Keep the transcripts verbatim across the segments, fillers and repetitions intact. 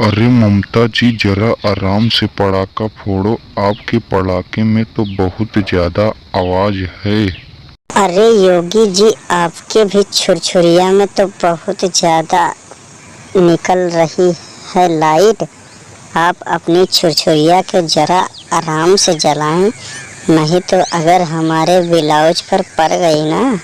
अरे ममता जी, जरा आराम से पड़ाका फोड़ो, आपके पड़ाके में तो बहुत ज्यादा आवाज है। अरे योगी जी, आपके भी छुरछुरिया में तो बहुत ज्यादा निकल रही है लाइट। आप अपनी छुरछुरिया के जरा आराम से जलाएं, नहीं तो अगर हमारे ब्लाउज पर पड़ गई ना,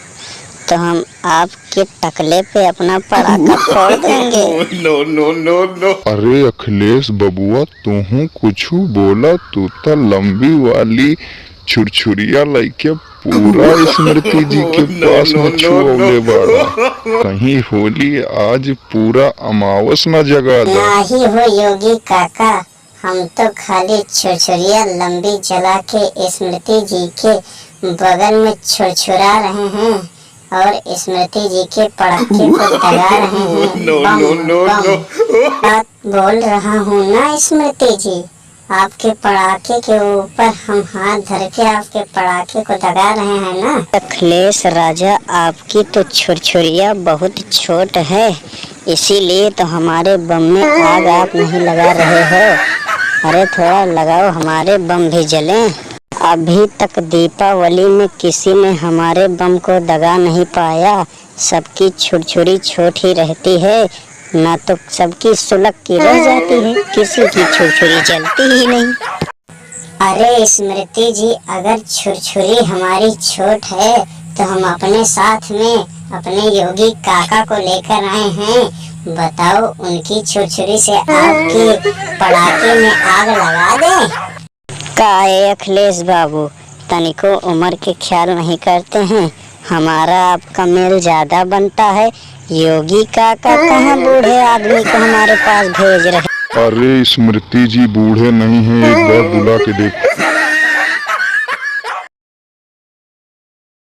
तो हम आपके टकले पे अपना पड़ाका फोड़ देंगे। No, no, no, no। अरे अखिलेश बबुआ, तूहू कुछ बोला, तू तो लंबी वाली छुरछुरिया लइके पूरा स्मृति जी के पास में छुअवले बाड़ा। कहीं होली आज पूरा अमावस न जगा दा। नाही हो योगी काका, हम तो खाली छुरछुरिया लंबी जला के स्मृति जी के बगल में छुरछुरा रहे हैं और स्मृति जी के पड़ाके को दगा रहे हैं। No, बम, no, no, बम। No। बात बोल रहा हूँ ना स्मृति जी, आपके पड़ाके के ऊपर हम हाथ धर के आपके पड़ाके को दगा रहे हैं ना। अखिलेश राजा, आपकी तो छुरछुरिया बहुत छोट है, इसीलिए तो हमारे बम में आग आप नहीं लगा रहे हो। अरे थोड़ा लगाओ, हमारे बम भी जलें। अभी तक दीपावली में किसी ने हमारे बम को दगा नहीं पाया। सबकी छुरछुरी छोट ही रहती है, ना तो सबकी सुलग की रह जाती है, किसी की छुरछुरी जलती ही नहीं। अरे स्मृति जी, अगर छुरछुरी हमारी छोट है तो हम अपने साथ में अपने योगी काका को लेकर आए हैं। बताओ, उनकी छुरछुरी से आपके पड़ाके में आग लगा दें? का ए अखिलेश बाबू, तनिको उम्र के ख्याल नहीं करते हैं? हमारा आपका मेल ज्यादा बनता है। योगी काका कहाँ बूढ़े आदमी को हमारे पास भेज रहे? अरे स्मृति जी बूढ़े नहीं हैं, एक बार बुला के देख।